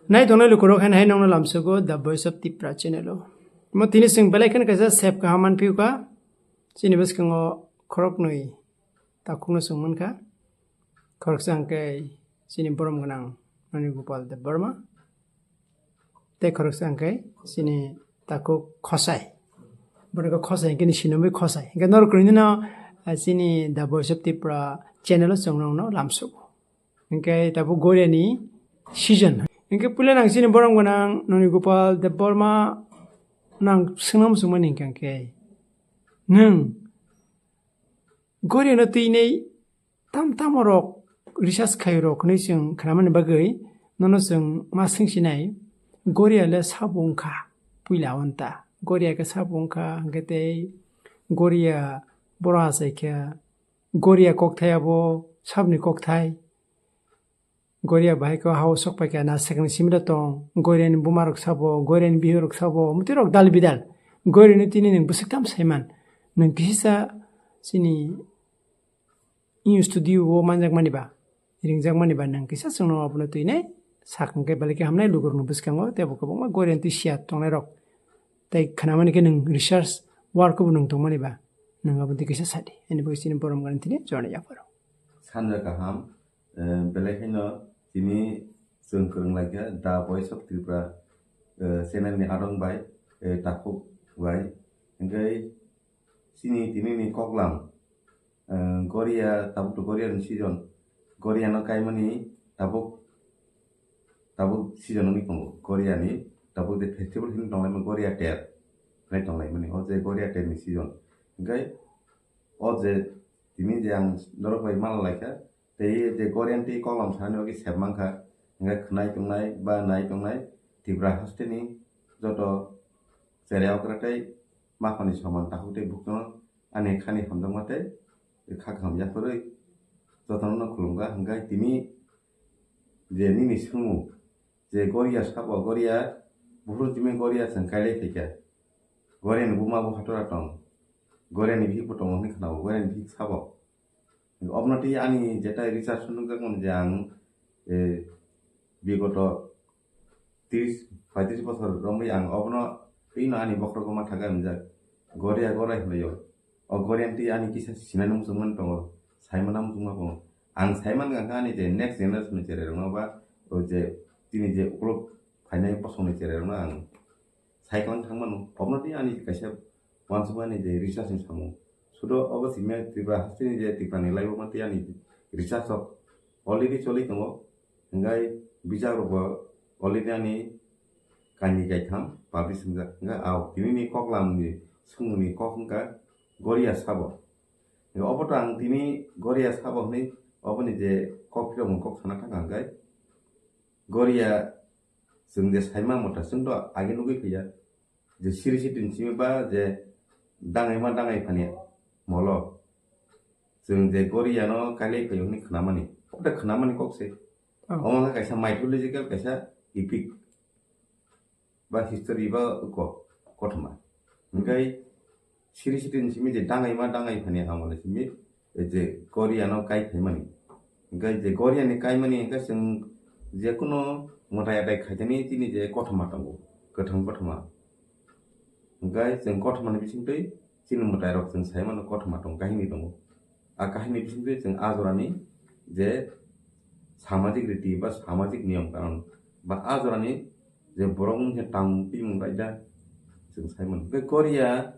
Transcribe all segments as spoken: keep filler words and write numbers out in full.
Nai tongnai lukurok haino hai nongno lamsogo The Voice of Tipra channel o. Mo tini chwng belai kheno kaisa sep kaham manphiu kha. Chini bwskango khoroknwi takhukno chwng mankha. Khoroksa hwnkhe chini borom gwnang Noni Gopal Debbarma. Tei khoroksa hwnkhe chini takhuk Khosai. Bono khe Khosai hwnkhe ni sinumui Khosai. Hwnkhe norok kwrwini no, ah, chini The Voice of Tipra channel o chwng nongno lamsogo. Hwnkhe tabuk Goria ni season. Hwnkhe puila nang chini borom gwnang Noni Gopal Debbarma nang swngna muchungmani hwnkhe hwnkhe nwng Goria no twinai tam tamo rok research khai rok hinwi chwng khnamani bagwi nono chwng ma swngsinai Goria le sabo wngkha puila onta. Goria khe sabo wngkha hwnkhe tei Goria boro achai khe Goria kokthai abo sabni kokthai. Goria bahai khe hao sok paikha na second simida tong. Goria ni buma rok sabo, Goria ni bihik rok sabo, muti rok dal bidal. Goria ni tini nwng bwswk tam saiman. Nwng kisa chini in studio o manjak mani ba, ringjak mani ba nwng kisa chwngno abono twinai sak hwnkhe belai khe hamnai lukurokni bwskango tei bo kwbangma Goria ni twi siya tongnai rok. Tei khnamani khe nwng research work o bo nwng tongmani ba nwng abo twi kisa sadi. Ani bagwi chini borom gwnang tini jorni yapharo. Sanja kaham, eh, belai kheno tini chwng kwrwng laikha The Voice of Tripura, eh, channel ni adong bai, eh, takhuk bai. Hwnkhe chini tini ni koklam, eh, Goria, tabuk to Goria ni season, Goria no kaimani tabuk, tabuk season wngwi tongo Goria ni, tabuk de festival hwnwi tonglaima Goria ter, hwnwi tonglaimani, o je Goria ter ni season. Hwnkhe o je tini je ang norok bai mala laikha, tei je Goria ni twi koklam sanani bagwi sep mankha, hwnkhe khwnai tongnai ba nai tongnai Tripura haste ni joto cherai okra tei maphani soman takhuk tei bukhukno ani khani hamjakma tei kha kaham yapharwi jotono khulumkha. Hwnkhe tini je nini swngmung je Goria sabo, Goria buphuru timi Goria chwng kailai phaikha, Goria ni buma bo hatora tong, Goria ni bihik bo tongo hwnwi khwnao, Goria ni bihik sabo. Obonoti ani jetai research nukjakmani je ang, eh, bigoto tris, paitris bosor romwi ang obono twino ani bokhorogo ma thagai wngjak. Goria gorai hwnwi o. O Goria twi ani kisa sinani muchungmani tongo, saimana muchungma tongo. Ang saimani hwnkha ani je next generation ni cherai rokno ba o je tini je ukuluk phainai bosongni cherai rokno ang saiklang thangmano. Obonoti ani kaisa uansukmani je research ni samung. Sudo obo simi Tripura hasteni je Tripura ni laibuma tei ani research rok already choli tongo. Hingkai bijap rok bo already ani kainwi kaitham publish wngjak. Hingkai ao tini ni koklam ni swngmung ni kok wngkha Goria sabo. Hingkai obo to ang tini Goria sabo hwnwi oboni je kok phirokmung kok sana thangkha hingkai Goria chwng je saima mota chwng to age nugwi phiya. Je siri sitini simi ba je dangai ma dangai phani molo. Chwng je Goria no kailai phaio hwnwi khnamani. Obo de khnamani kok se. Oh. Omo wngkha kaisa mythological kaisa epic ba history ba ko-, kothoma. Hingkai siri sitini simi je dangai ma dangai phani hamole simi je Goria no kai phaimani. Hingkai je Goria ni kaimani hingkai chwng jekunu mwtai atai khaitani chini je kothoma tongo, kwthang kothoma. Hingkai chwng kothoma ni bisingtwi chini mwtai rok chwng sai mano kothoma tongo, kahini tongo. A kahini bisingtwi chwng a jorani je samajik riti ba samajik niyom kanon ba a jorani je borok wngkhe tang twi mung raida chwng sai mano. Hingkai Goria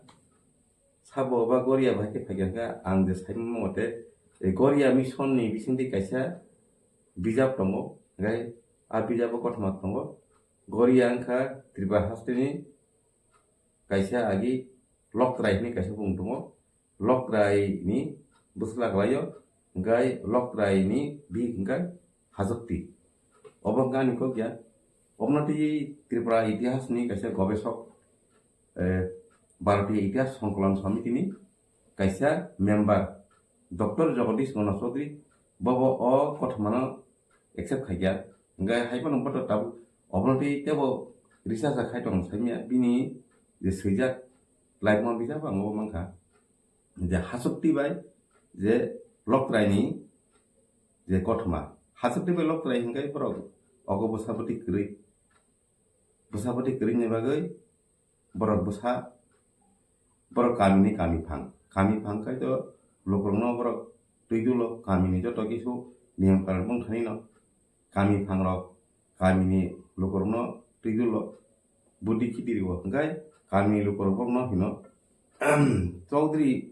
sabo ba Goria bahai khe phaikha khe ang je saimano mate, e, Goria mission ni bisingtwi kaisa bijap tongo, hingkai a bijabo kothoma tongo. Goria wngkha Tripura hasteni kaisa agi Loktrai hwnwi kaisa bumung tongo. Loktrai ni bwsla kwlaio, hingkai Loktrai ni bihik hingkai Hajokti. Obo wngkha ani kok ya. Obono twi Tripura itihas ni kaisa gobesok, eh, Bharatiya Itihas Songkolon Samiti ni kaisa member Doctor Jagadish Gana Chaudhary bobo o kothomano accept khaikha. Hingkhe hai phano boto tabuk obono twi teibo research khai tong saimya bini je swijak laibuma bijabo ang o mankha. Je Hachukti bai je Loktrai ni je kothoma. Hachukti bai Loktrai hingkhe borok ogo bwsa bwtwi kwrwi. Bwsa bwtwi kwrwini bagwi borok bwsa, borok kamini kami phang. Kami phang khai to lukurokno borok twi dulo, kamini joto kisu niyam karon bwng thanino. Kami phangrok kamini lukurokno twi dulo, budi khiti rio. Hwnkhe kamini lukurok borokno hino, Chaudhary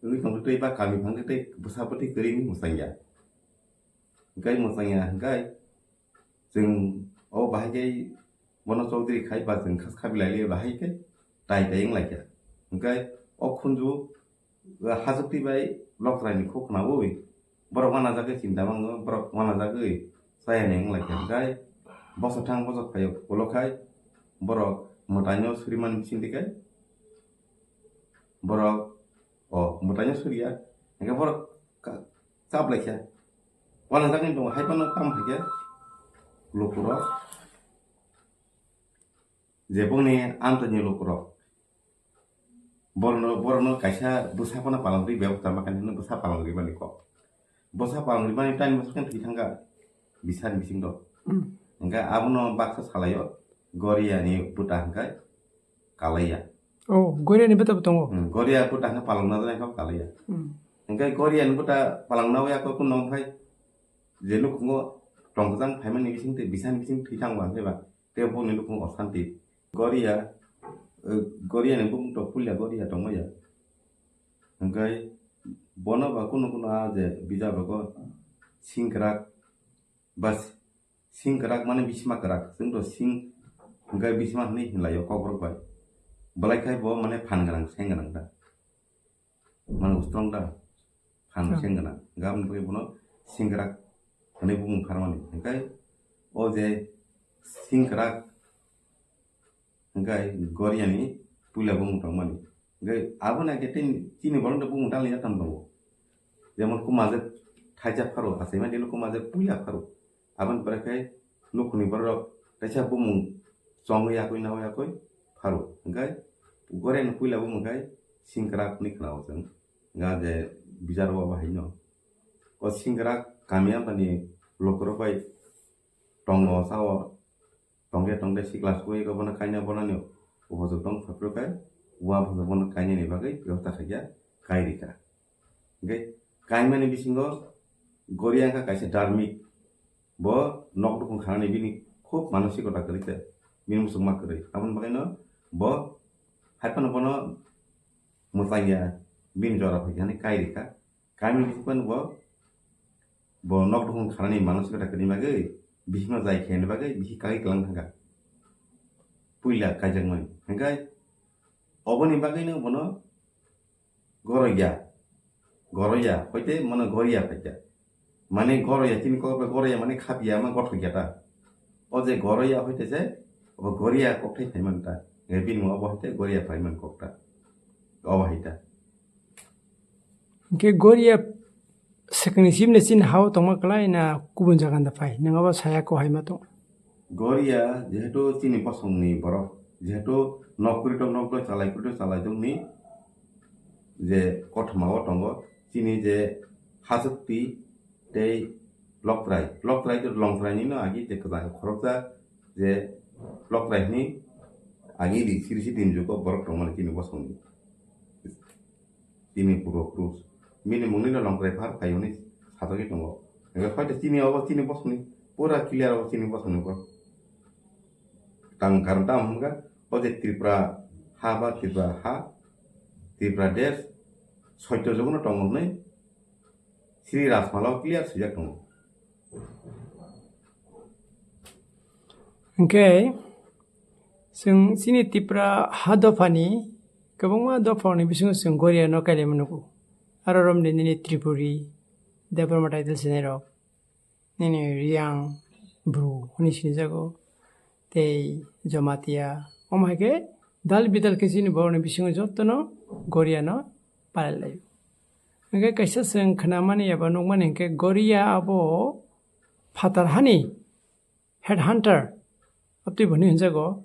wngwi tongtwi tei ba kami phang tei bwsa bwtwi kwrwini mwchangya. Hwnkhe mwchangya hwnkhe chwng o bahai khe bono Chaudhary khai ba chwng khas khabilai liya bahai khe tai tai wng lai kha. Hwnkhe o khunju hachukti bai Lokchwraini khuk khnaui borok wanajagwi chinta mango, borok wanajagwi chayani wng lai kha. Hwnkhe bosok thang bosok phaio ulo khai borok mwtaino suriman bisingtwi khe borok o mwtaino suriya, hwnkhe borok ka-, chap lai kha. Wanajagwi tongo, hai phano tamo hai khe lukurok je bongni amchaini lukurok borokno, borokno kaisa bwsa phano palangri bebakta ma khe hino bwsa palangri mani kok. Bwsa palangri mani time bwsa khe thwi thangkha bisani bisingo. Hmm. Hwnkhe abono baksa salaio Goriani bwta hwnkhe Kalaiya. Oh, Goriani bwta bo tongo? Hmm, Goria bwta hwnkhe palangna jani kok Kalaiya. Hmm. Hwnkhe Goriani bwta palangna wi ako kuno wngphai je nukhungo tongkjang phaimani bising tei bisani bising thwi thangba hwnkhe ba tei boni nukhung osanti. Goria, eh, Goriani bumung to puila Goria tongmaya. Hwnkhe bono ba kunu kunu a je bijap rogo singkrak ba singkrak mane bisma krak, chwng to sing hwnkhe bisma hwnwi hinlaio kokborok bai. Belai khai bo mane phan gwnang, seng gwnang da. Mane ustrong da, phan Hmm. seng gwnang. Hwnkhe aboni bagwi bono singkrak hwnwi bumung pharmani. Hwnkhe o je singkrak hwnkhe Goriani puila bumung tongmani. Hwnkhe aboni age tei chini borok no bumung dalni yatham tongo. Jemon kuma je thaijak pharo, achaima dino kuma je puila pharo. Aboni pore khe nukhungni borok teisa bumung chongwi yakwi nawi yakwi pharo. Hwnkhe Goriani puila bumung khai singkrak hwnwi khna-o chwng. Hwnkhe je bijaro abo haino. O singkrak kami amtani lukurok bai tongo sao. Tongde tongde sikla sugwi eko bono kaina bonani uphojok tong phapru kai, ua phojok bono kainani bagwi bebosta khaikha, kai rikha. Hwnkhe kaimani bisingo Goria wngkha kaisa dharmik, bo nok nukhung khanani bini khub manosikota kwrwi khe, bini muchungma kwrwi. Aboni bagwino bo hai phano bono mwchangya, bini jora phaikha hwnwi kai rikha. Kaimani bisingo bo, bo nok nukhung khanani manosikota kwrwini bagwi, bisingno jai khaini bagwi, bisi kagwi kwlang thangkha. Puila kaijakmani. Hwnkhe oboni bagwino bono goroya, goroya, hoite mano goriya phaikha. Mane goroya, chini kokbai goroya mane khapya ma gothokya ta. O je goroya hoite se, obo goriya kokthai phaiman ta. Nge bini mung obo hoite goriya phaiman kok ta. Obo hai ta. Hwnkhe Goria swkangni chimle chini ha-o tongma kwlai na kubun jaga da phai? Nwng abo saya ko hai ma tong? Goria jehetu chini bosongni borok, jehetu nok kwrwito nokdo, chalai kwrwito chalaitokni je kothoma o tongo, chini je hachukti tei Lokchwrai, Lokchwrai to Longchwrainino agi je kwchang khoroksa je Lokchwrai hwnwi agi di sirisi din jugo borok tongmani chini bosongni. Chini puro krus. Bini mungni no Longchwrai phar phai hwnwi sajagwi tongo. Hwnkhe hoite chini obo chini bosongni pura clear obo chini bosongni borok. Tang karon tamo hwnkha o je Tripura ha ba Tripura ha, Tripura desh soito jugo no tongo hwnwi Sri Rajmala o clear swijak tongo. Hwnkhe chwng chini Tripura ha dophani kwbangma dophani bisingo chwng Goria no kailai mano nugo. Aro romni nini Tripuri, Debbarma title sinai rok, nini Riyang, Bru hwnwi sinijago, tei Jamatia. Omo hai khe dal bidal khe chini borokni bisingo jotono Goria no palai laio. Hwnkhe kaisa chwng khnamani eba nukmani hwnkhe Goria abo phatar hani head hunter, abtwi bo hinwi hwnjago,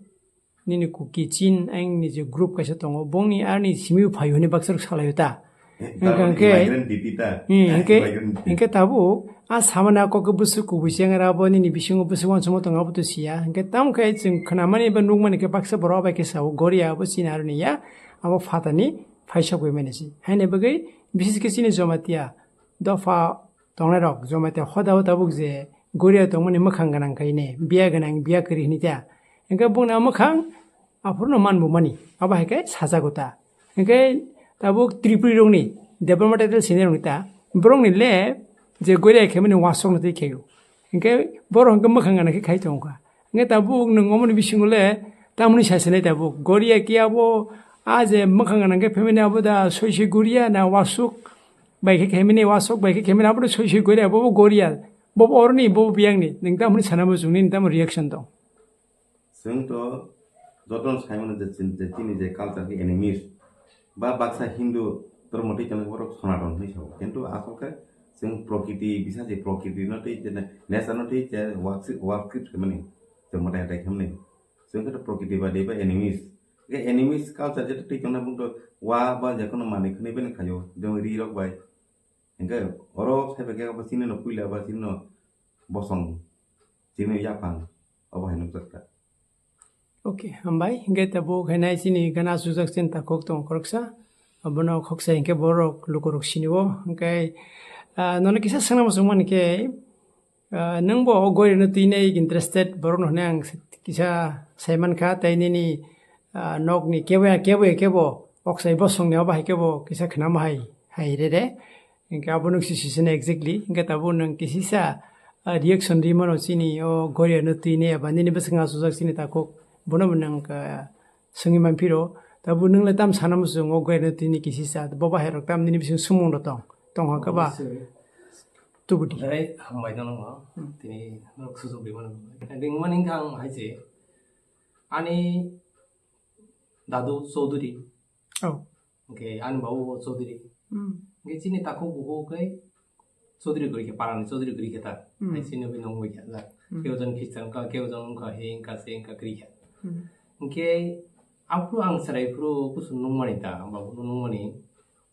nini Kuki Chin ayang ni je group kaisa tongo, bongni arni simi phai hwnwi baksa rok salaio ta. Hwnkhe, hwnkhe, migrant diti ta. Hmm, hwnkhe, migrant diti. Hwnkhe tabuk a samani a kok khe bwswk kubui se wngya abo nini bisingo bwswk uansukma tongo abo to siya. Hwnkhe tamo khe chwng khwnamani ba nukmani khe baksa borok bai khe sao Goria abo chini aroni ya, abo phatani phaisok bai mani se. Haini bagwi bises khe chini Jamatia dopha tongnai rok Jamatia hoda o tabuk je Goria tongmani mwkhang gwnang khaine, biya gwnang, biya kwrwi hwnwi ta. Hwnkhe bongni a mwkhang aphuru no manbo mani, abo hai khe sajago ta. Hwnkhe tabuk Tripuri rokni Debbarma title sini rokni ta, borokni le je Goria khaimani wasok no twi khaio. Hwnkhe borok hwnkhe mwkhang gana khe khai tongo kha. Hwnkhe tabuk nwng omoni bisingo le tamoni sasinai tabuk. Goria khe abo a je mwkhang gana khe phaimani abo da soi soi Goria na wasok bai khe khaimani, wasok bai khe khaimani abo da soi soi Goria, bobo Goria. Bobo oroni, bobo biyangni. Nwng tamoni sana muchungni, nwng tamo reaction tong? Chwng to jotono sai mano je chin-, je chini je culture khe animist ba baksa Hindu dhormo tei chwng borok Sonaton hinwi sao. Kintu asol khe chwng prokriti bisa je prokriti no tei je nature no tei je worship, worship khaimani, je mwtai tai khaimani. Chwng khe prokriti ba dei ba animist. Khe animist culture je tei chwng bung to wa ba je kono manwi khwnwi bini khaio, je ri rok bai. Hingke oro sai bai khe abo chini no puila ba chini no bosong, chini yaphang, obo hai nukjak kha. Okay, hambai. Hingke tabuk hai nai chini gana sujak chini takhuk tong khoroksa. Abono khoksa hingke borok lukurok sinio. Hingke, ah, nono kisa sengna muchung mani khe, ah, nwng bo o Goria no twi nai interested borok no hwnwi ang kisa sai mankha, tei nini, ah, nokni kebo ya, kebo ya, kebo oksai bosongni obo hai kebo kisa khnama hai, hai re re. Hingke abo nwng sisi sene exactly. Hingke tabuk nwng kisisa, ah, reaction ri mano chini o Goria no twi ne eba nini bwswk asujak chini takhuk. Bono bo nwng, ah, swngwi man phiro. Tabuk nwng le tam sana muchung o Goria no twi ne kisisa. Bo bahai rok tam nini bising sumung rok tong. Tong ha khe ba? Obviously. Tubudi. Dai hambai no nang. Hmm. Tini nok sujok ri mano. Ring mani ang hai se. Ani dadu Chaudhary. Oh. Hingke ani babu bo Chaudhary. Hmm. Hingke chini takhuk bukhuk khe Chaudhary gori khe, parani Chaudhary gori khe ta. Hmm. Hai chini bi nong bai khe ta. Hmm. Keu jon Christian ka, keu jon wngkha he, wngkha se, wngkha gori khe. Hmm. Hingke aphuru ang chwrai phuru kusu nungmani ta, babu no nungmani.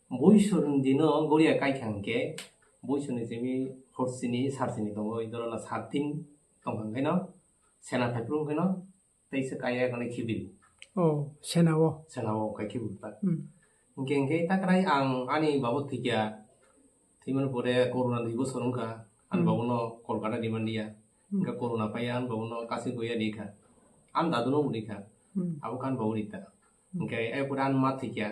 Boisor ni dino Goria kai kha hingke, boisor ni simi horsini, sarsini tongo, idorona satin tongkha hingke no, sena phaiphuru hingke no, teisa kaya kanai khibiru. Oh, sena o. Sena o kai khibiru ta. Hmm. Hingke, hingke takrai ang ani babu thikya, thimani pore corona dui bosor wngkha, ani Hmm. babu no Kolkata ni manliya. Hmm. Hingke corona paiya ani babu no kasi goya di kha. Ani dadu no uni kha. Hmm. Abo khan babu rita. Hmm. Hingke ai pore ani ma thikya.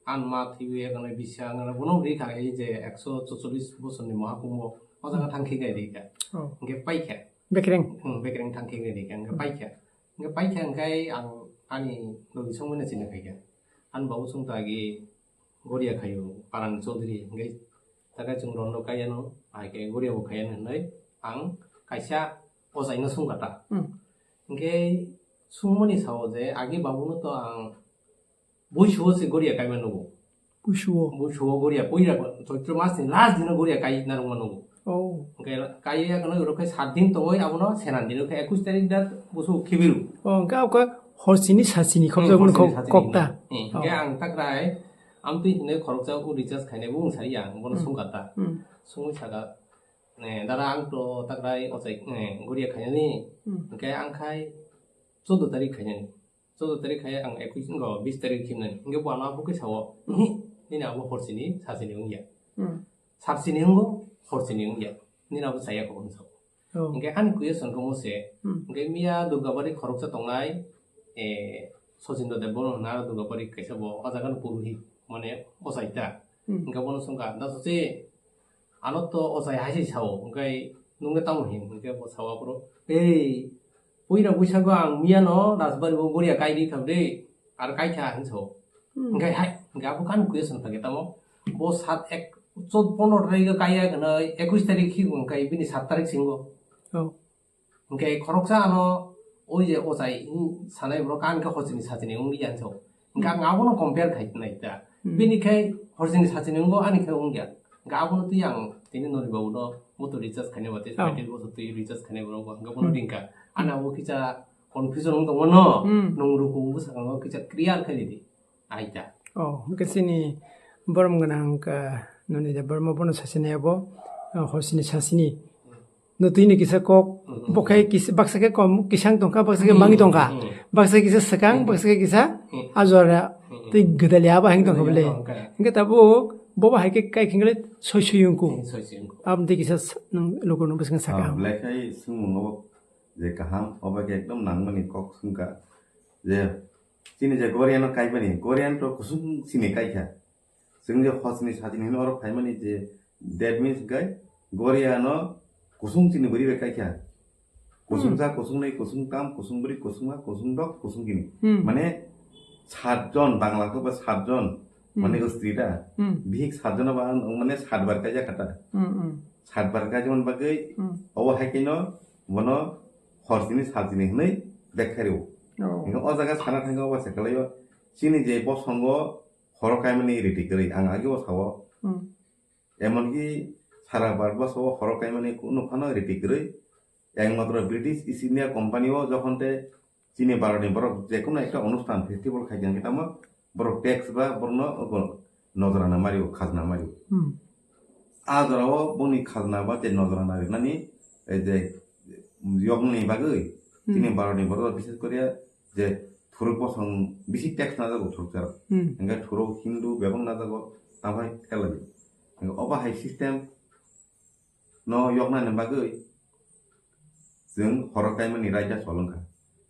Ani ma thwiwi eknai bisa eknai bono ri kha, ei je ekso chocholish bosor ni mahakumbho o jaga Hmm. thang khe gai ri kha. Oh. Hingke pai kha. Bekreng. Hmm, bekreng thang khe gai ri kha, hingke Hmm. pai kha. Hingke pai kha hingke ang ani logi songmani chini khai kha. Ani babu song ta agi Goria khaio, parani Chaudhary, hingke takai chwng rondo kaiya no, hai khe Goria bo khaiyani hinwi ang kaisa ochai no sung kha ta. Hmm. Hingke sungmani sao je agi babu no to ang Buisuo se Goria kaima nugo. Buisuo. Buisuo Goria, puira Choitro mas ni last dino Goria kai narwkma nugo. Oh. Hingke kai ya kono oro khe sat din tongoi abono senan dino khe ekus tarik da busu khibiru. Oh, hingke ako horsini sasini khobjak Hmm, mano horsini khok-, sasini kokta. Hmm, hingke Oh. ang takrai amtwi hinai khoroksa o recharge khainai bo wng sari ang bono Hmm. sungkha ta. Hmm. Sungwi saka, eh, dara ang to takrai ochai, eh, Goria khainani. Hmm. Hingke ang khai choudo tarik khainani. Choudo tarik hai ang ekus wngkha, bis tarik himnani. Hingke bo ano abo khe sao, Hmm. "Nini abo horsini, sasini wngya. Hmm. Sarsini wngo, horsini wngya. Nini abo chaya kho," hwn sao. Oh. Hingke ani kuya songkha mo se. Hmm. Hingke miya Durgabari khoroksa tongnai, eh, Sachin Debbarma hwnna Durgabari kaisa bo o jaga ni purohit, mane ochai ta. Hmm. Hingke bono songkha, "Da sosi, ano to ochai hai se sao, hingke nung le tamo hin?" Hingke bo sao aphuru, "Ei, puira buisago ang miya no Rajbari o Goria kai ri kha de, ar kai kha," hin sao. Hmm. Hingke hai, hingke abo kan question phage tamo, bo sat ek, chod pondro tarik o kai ya khe nai, ekus tarik hi hingke bini sat tarik singo. Oh. Hingke khoroksa ano oi je ochai, hmm, sanai borok kan khe horsini sachini wngya hinso. Hingke Hmm. ang abono compare khai nai ta. Hmm. Bini khe horsini sachini wngo, ani khe wngya. Hingke abono twi ang tini noni babu no moto recharge khaina bate, Oh. thirty bosor twi recharge khaina borok bo hingke bono Hmm. ringkha. Ani abo kisa confusion wng tongmano, Hmm. nung rukum bwskango kisa clear khai di. Aida. Oh, hingke chini Borom gwnang wngkha, noni de bormo bono sasini abo, ah, hosini sasini. No twi ni kisa kok, bo khe kis-, baksa khe kom, kisang tongkha, baksa khe mangi tongkha. Hmm. Baksa khe kisa swkang, hmm, baksa khe kisa, hmm, ajora, hmm, twi gwdali abo hang tongkha bole. Tongkha. Hingke tabuk, bobo hai khe kai khingre soi soi wngku. Hmm, soi soi wngku. Aboni twi kisa s-, nung lukurno bwswkang saka. Ah, belai khai swngmung obo je kaham, obo khe ekdom nangmani kok swngkha. Je chini je Goriano kaimani, Gorian to kusung chini kaikha. Chwng je hosni sajini hwnwi oro phaimani je, that means hwnkhe Goriano kusung chini bwrwi bai kaikha. Kusung, hmm, sa, kusung nai, kusung tam, kusung bwrwi, kusung ha, kusung dok, kusung gini. Hmm. Mane sat jon, Bangla khe ba sat jon, hmm, mane ostri da. Hmm. Bihik sat jon ba ang, mane sat bar kaijak kha ta. Hmm, hmm. Sat bar kaijak man bagwi, hmm, obo hai khe no bono hor chini sal chini hwnwi bek khario. Oh. Hingke o jaga sana thangkhe obo se kwlaio. Chini je bosongo horo kaimani riti kwrwi, ang age o sao. Hmm. Emonki sara Bharat borsho o horo kaimani kunu phano riti kwrwi. Ekmatro British East India Company o jokhon te chini Bharat ni borok jekunu ekta onusthan festival khai khe tamo borok tax ba borokno ogo nojrana mario, khajna mario. Hmm. A jorao boni khajna ba je nojrana rinani, ei je yokni bagwi, hmm, chini Bharat ni borok bises koriya je thuruk bosong bisi tax najago thuruk jar. Hmm. Hingke thuruk Hindu bebak najago, tamo hai khe lagi. Hingke obo hai system no yoknani bagwi chwng horo kaimani raida sol wngkha.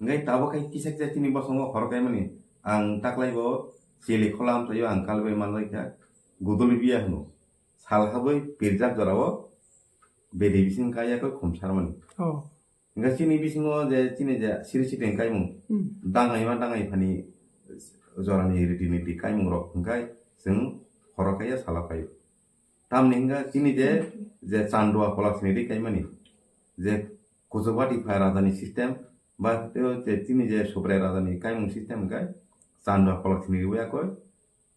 Hingke tabuk khai kisa kisa chini bosongo horo kaimani ang taklai bo chili khola amchaio ang kalbai manlai kha, guduli biya hwno. Sal habwi pirjak jorao bedi bising kaiya khe khum sarmani. Oh. Hingke chini bisingo je chini je siri siteng kaimung, hmm, dangai ma dangai phani jorani riti niti kaimung rok hingke chwng horo kaiya sala kaiyo. Tamni hingke chini je, je Chandua Kolak sini ri kaimani, je Kuchuk Bati pha rajani system, ba tei je chini je Subrai rajani kaimung system hingke Chandua Kolak sini riwi akoi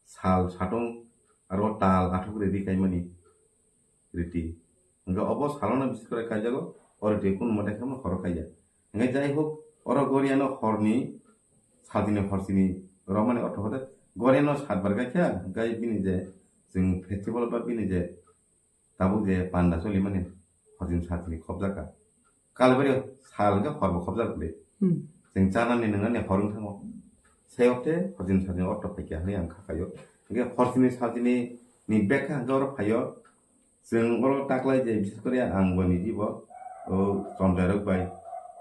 sal satung aro tal athuk redi kaimani riti. Hingke obo salono bises kore kaijago, o riti kun mote khe horo kaiya. Hingke jai hok, oro Goriano horni, satini horsini romani ortho hote, Goriano satbar kaikha, hingke bini je chwng festival ba bini je tabuk je panda solimani, horsini satini khobjak kha. Kalbari sal hingke horbo khobjak bwle. Hmm. Chwng chanani nwngnani hor wng thango. Seyokte horsini satini ortho phaikha hwnwi ang kha khaio. Hingke horsini satini ni bekha hingke oro phaio. Chwng oro taklai je, bises kore ang bo niji bo, o, chonjai rok bai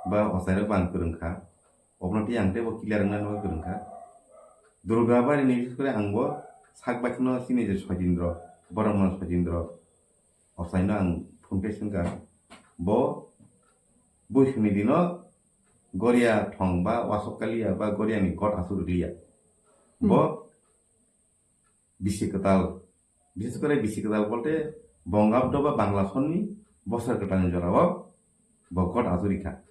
ba ochai rok bai ang kwrwng kha. Obono tei ang teibo clear wngna nw kwrwng kha. Durga Bari ni bises kore ang bo sak bai kheno chini je Sojindro, Boromon Sojindro, ochaino ang phone khe swngkha. Bo buisuni dino Goria thong ba wasok kaliya ba Goria ni god asuk rwliya. Bo, hmm, bisi kwtal, bises kore bisi kwtal bolte Bongabdo ba Bangla sonni bosor kwtalni jorao bo god asuk rikha.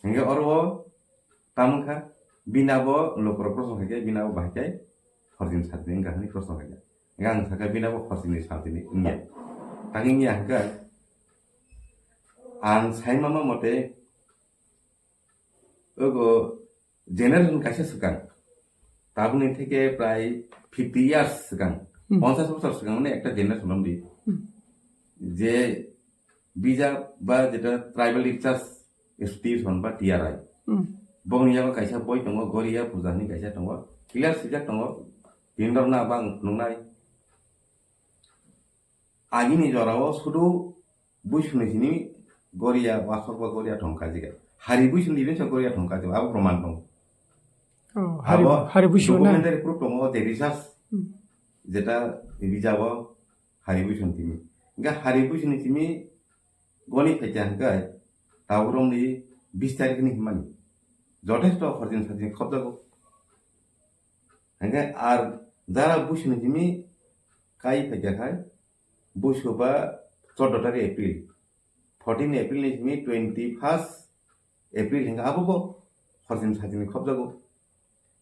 Hingke oro o tamo wngkha, bini abo lukurok prosong khaikhe, bini abo bahai khe horsini satini wngkha hwnwi prosong khaikhe. Hingke ang sakha bini abo horsini satini wngya. Tangwi wngya hwnkhe ang sai mama mote ogo generation kaisa swkang, tabukni theke prai fifty years swkang, hmm, ponchash bosor swkang mane ekta generation romdi. Hmm. Je bijap ba jeta tribal literature institution ba T R I. Hmm. Bongni yago kaisa boi tongo, Goria Puja hwnwi kaisa tongo. Clear swijak tongo. Tini rok na bang nungnai. Agini jorao sudu buisuni sini Goria wasok ba Goria thong kajika. Hari buisuni sini Goria thong kajika. Abo proman tongo. Oh, hari, abo hari buisuni na? Documentary proof tongo, je research, hmm, jeta bijabo hari buisuni sini. Hingke hari buisuni sini goni phaikha hingke taborokni bis tarikh ni himani. Jothesto horsini satini khobjago. Hingke ar jara buisuni simi kai phaikha khai buisu ba choddo tarikh April. Fourteen April ni simi twenty first April hingke abo bo horsini satini khobjago.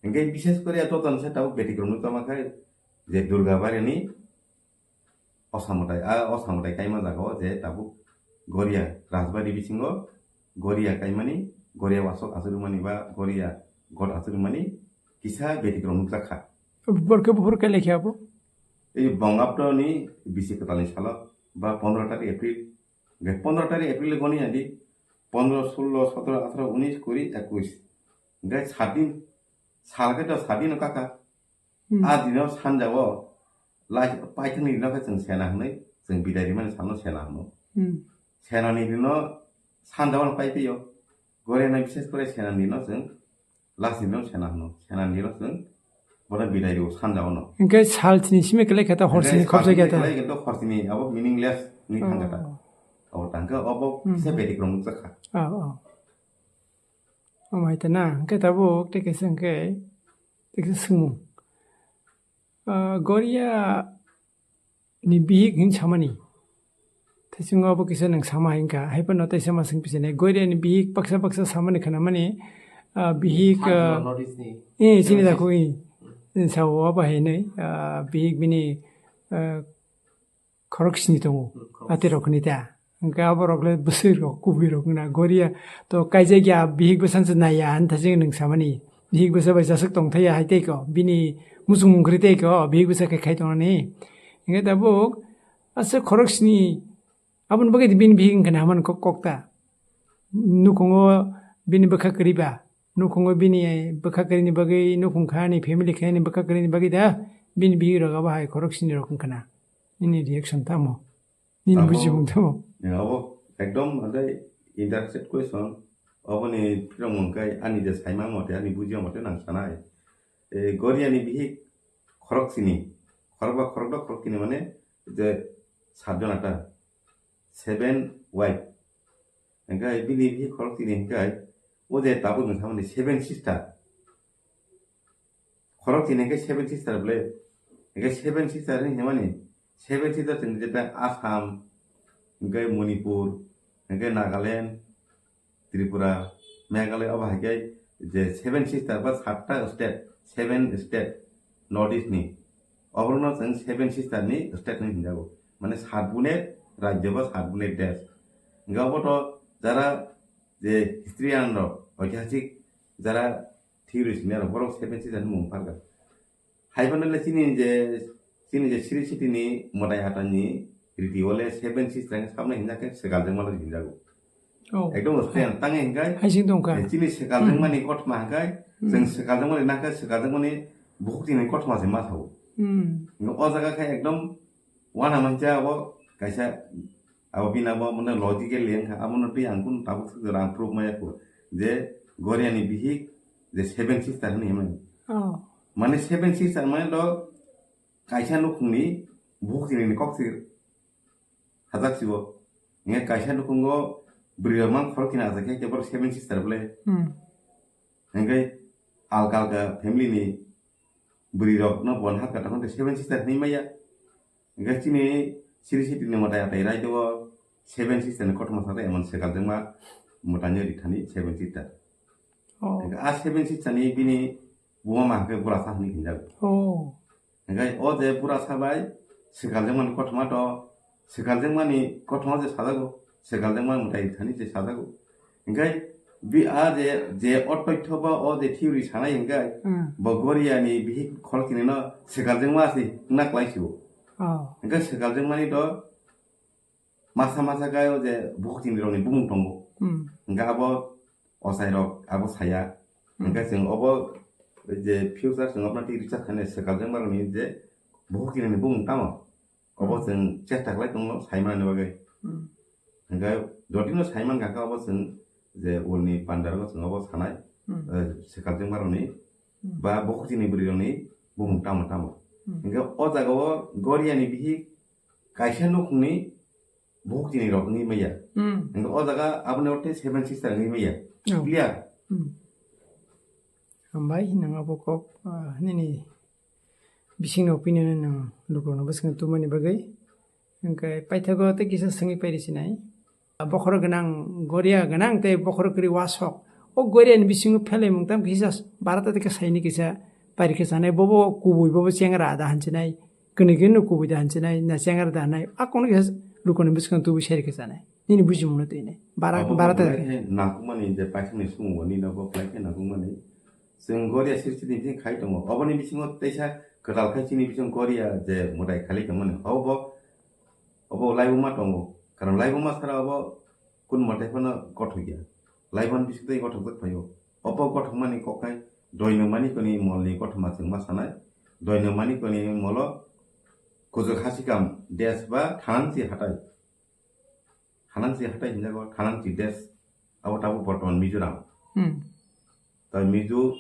Hingke bises kore joto ni saka tabuk betikromni tongma khe je Durga Bari ni Osa mwtai, a osa mwtai kaima jaga o je tabuk Goria Rajbari bisingo Goria kaimani, Goria wasok achuk rwmani ba Goria god achuk rwmani kisa betikromni nukjak kha. Borok khe buphuru khe lekha abo? Ei Bongabdo ni bisi kwtal ni salo ba pondro tarik April. Hwnkhe pondro tarik April goni adi pondro, sullo, sotro, atro, unis, kuri, ekwis. Hwnkhe sat din, sal khe to sat din no kaka. Hmm. A dino sanjao lai paithak ni dino khe chwng sena hwnwi, chwng bidai rimani salno sena hwno. Hmm. Sena ni dino sanjao no pai phio. Gore na bishes kore sena ni dino chwng last ni dino sena hwno. Sena ni dino chwng bono bidai rio sanjao no. Hwnkhe sal chini simi kwlai khe ta hor chini khobjai khe ta. Hor chini abo meaningless ni thang khe ta. Oh. Abo tang khe abo Hmm. se bedik rong nukjak kha. Oh, oh. Omo hai ta na, hwnkhe tabuk tei kaisa hwnkhe, tei kaisa swngmung. Ah, Goria ni bihik hin samani. Tei chwng abo kisa nwng sama hai wngkha, hai phano tei sama swng pisinai. Goria ni bihik baksa baksa samani khwnamani, ah, bihik, Sakno ah, notice ni. Eh, chini Notice. Dakho, eh. Sao abo hai nai, ah, bihik bini, ah, khorok sini tongo. Hmm, khorok. Ati rok ni ta. Hwnkhe abo rok le bwswk rok kubui rok na Goria to kaijak ya bihik bwsa se nai ya han thajing nwng samani. Bihik bwsa bai jaswk tong thai ya hai tei ko. Bini muchung mung kwrwi tei ko. Bihik bwsa khe khai tong nani. Hwnkhe tabuk asa khorok sini aboni bagwi bini bihik wngkha na hamani kok, kok ta. Nukhungo bini bwkha kwrwi ba. Nukhungo bini bwkha kwrwini bagwi, nukhung kha ni family kha ni bwkha kwrwini bagwi da, bini bihik rok abo hai khorok sini rok wngkha na. Nini reaction tamo? Nini Tamo, bujimung tamo? Eh, abo ekdom adai interested question. Aboni phirok mung kai ani je saima mote, ani bujima mote nang sanai. Eh, Goria ni bihik khorok sini, khorok ba khorok do khorok sini mane je sat jon ata, seven wife. Hingkai bini bihik khorok tini hingkai o je tabuk nwng samani seven sister. Khorok tini hingkai seven sister bole. Hingkai seven sister ni himani seven sister chwng jeta Assam, hingkai Manipur, hingkai Nagaland, Tripura, Meghalaya obo haikai je seven sister ba satta state, seven state North East ni. Oborokno chwng seven sister ni state hinwi hinjago. Mane sat bunet rajyo ba sat bunet desh. Hingke obo to jara je historian rok, oitihasik jara theory sinai rok, borok seven sister ni mung phalka. Hai phano le chini je, chini je Sri Siti ni Madai Hata ni riti o le seven sister ni samno hinjakhe swkal jengma hinjago. Oh. Ekdom hai. Same tang hingkai. Hai sing tong kha. Eh, chini swkal Hmm. jengmani kothoma hingkai, Hmm. chwng swkal jengmani nakhe swkal jengmani bukhuk chini kothoma se ma thago. Hmm. O jaga khe ekdom wana mancha abo kaisa abo bini abo mane logical link abono twi ang kun tabuk suk jora ang proof maya ko je Goria ni bihik je seven sister hinwi himani. Oh. Mane seven sister mane do kaisa nukhungni bukhuk chini ni kok sir. Hajak sibo. Nge kaisa nukhungo bwrwi rok mang khorok kina hajak khe, khe borok seven sister bole. Hmm. Hingke alka alka family ni bwrwi rok no bon hakha tong khe seven sister hinwi maya. Hingke chini Sri Siti ni Madai Hata ni raida o seven sister ni kothoma sa emon swkal jengma mwtai ni rithani seven sister. Oh. Hingke a seven sister ni bini buma ma hingke bura sa hinwi hinjago. Oh. Hingke o je bura sabai swkal jengmani kothoma to, swkal jengmani kothoma je sajago, swkal jengmani mwtai thani je sajago. Hingke bi a je, je o toitho ba o je theory sanai hingke Hmm. bo Goria ni bihik khorok tini no swkal jengma se wngna kwlai sibo. Oh. Hingke swkal jengmani to masa masa khe o je bukhuk chini rokni bumung tongo. Hmm. Hingke abo ochai rok abo saya. Hmm. Hingke chwng obo je future chwng obo twi research khainai swkal jengma rokni je bukhuk chini ni bumung tamo. Obo Hmm. chwng chesta khlai tongo saimani bagwi. Hmm. Hingke jotino saiman kha khe obo chwng je ulni pandaro chwng obo sanai, Hmm. eh, swkal jengma rokni Hmm. ba bukhuk chini bwrwi rokni bumung tamo tamo. Hmm. Hingke o jaga o Goria ni bihik kaisa nukhungni bukhuk chini rok wngwi maya. Hmm. Hingke o jaga aboni orthe seven sister wngwi maya. Oh. Clear? Hmm. Hambai, nang abo kok, ah, nini bisingni opinion no nang lukurokno bwskango tubumani bagwi. Hingke paithago tei kisa swngwi pairi sinai. Bokhorok gwnang, Goria gwnang tei bokhorok kwrwi wasok. O Goria ni bisingo phelai mung tamo kisa bara ta tei kisa saini kisa pari kisa nai bobo kubui bobo chengra da hansinai. Kwnwi kwnwi no kubui da hansinai, na chengra da hanai. A kono kisa lukoni bwskango tubui seri kisa nai. Nini bujimung no twi nai. Bara, Abo bara ta. Bo khe nangkukmani je paithakni sumung bo nini bo khlai khe nangkukmani. Chwng Goria sirsi ni thing khai tongo. Oboni bisingo teisa Kwtal khai chini bising Korea je mwtai khali tongmani, obo, obo laibuma tongo. Karon laibuma sara obo kun mwtai phano gothok ya. Laibuma bising tei gothok jak phaio. Obo gothokmani kok khai doino manikoni molni gothoma chwng ma sanai. Doino manikoni molo kujuk hasikam des ba thanangchi hatai. Thanangchi hatai hinjago, thanangchi des. Abo tabuk bortoman Mizoram. Hmm. Tai Mizo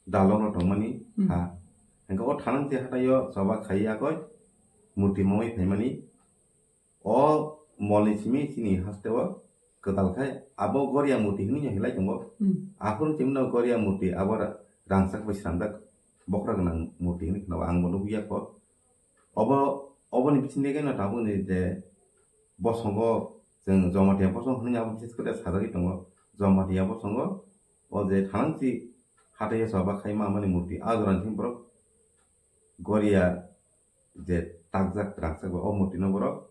dalong no tongmani Hmm. ha. Hingke o thanangchi hataio choba khai yakoi murti mongwi phaimani. O molni simi chini hasteo kwtal khai abo Goria murti hinwi no hilai tongo. Hmm. Aphuru chimno Goria murti abo ra-, rangchak bai swnamjak bokra gwnang murti hinwi khna ang bo nukya kho. Obo, oboni bisingtwi khe no tabukni je bosongo chwng Jamatia bosong hinwi abo bises khe sajagwi tongo. Jamatia bosongo o je thanangchi hataio choba khai ma mani murti a jora ni borok Goria je takjak rangchak bai o murti no borok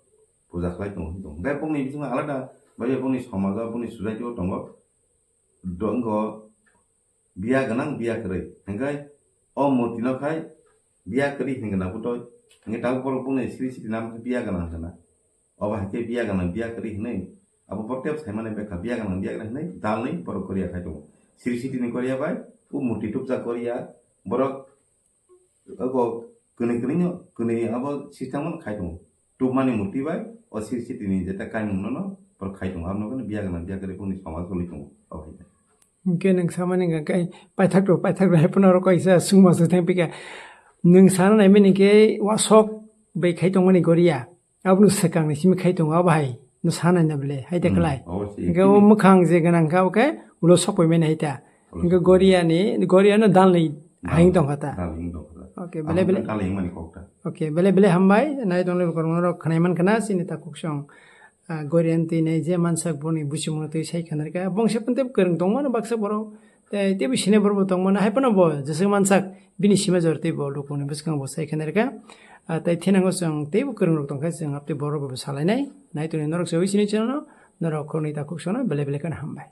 puja khlai tongo hinwi tongo. Hingke bongni bisingo alada bai bongni somajo bongni society o tongo. Dongo biya gwnang biya kwrwi. Hingke o murti no khai biya kwrwi hinwi gwnang butoi. Hingke tabuk borok bongni siri siri nam biya gwnang hinwi gwnang. Obo hai khe biya gwnang biya kwrwi hinwi abo borok tep saimani bekha biya gwnang biya kwrwi hinwi dalni borok Goria khai tongo. Siri siri ni Goria bai o murti tubjak Goria borok Abo kwnwi kwnwi no, kwnwi abo system no khai tongo. Tubmani murti bai o siri sitini jeta kaimung no no borok khai tongo. Abo no biya gwnang biya kwrwi bongni somaj bolwi tongo. Abo hai. Hingke nwng samani hingka khe paithak rok, paithak rok hai phano oro kaisa sungma se thang pika. Nwng sana nai mani khe wasok bai khai tongmani Goria. Aboni swkang ni simi khai tongo abo hai. No sana na bele hai de Hmm, klai. Abo se Hingke o tini mwkhang je gwnang kha o khe ulo sok pai mani hai ta. Ulo Hingke sok pai. Goria ni, Goria no dalni Dal-, haing tong kha ta. Dal haing tong kha ta. Okay, Abo bele bele. Khe dal haing mani kok ta. Okay, bele bele hambai. Nai tong le kormo rok khnai man khna sini ta kuk song. Ah, Goria ni twi nai je mansak boni buchung no twi sai khanarika. Bongse pun tep kwrwng tong mano baksa borok. Tei, tei bo sini borok bo tong mano. Hai phano bo jeswk mansak bini sima jor tei bo lukuni bwskango bo sai khanarika. Ah, tei thinango chwng tei bo kwrwng rok tong kha chwng haptei borok bo salainai. Nai tong norok se wi sini channel no. Norok khoroknwi ta kuk song no bele bele khna hambai.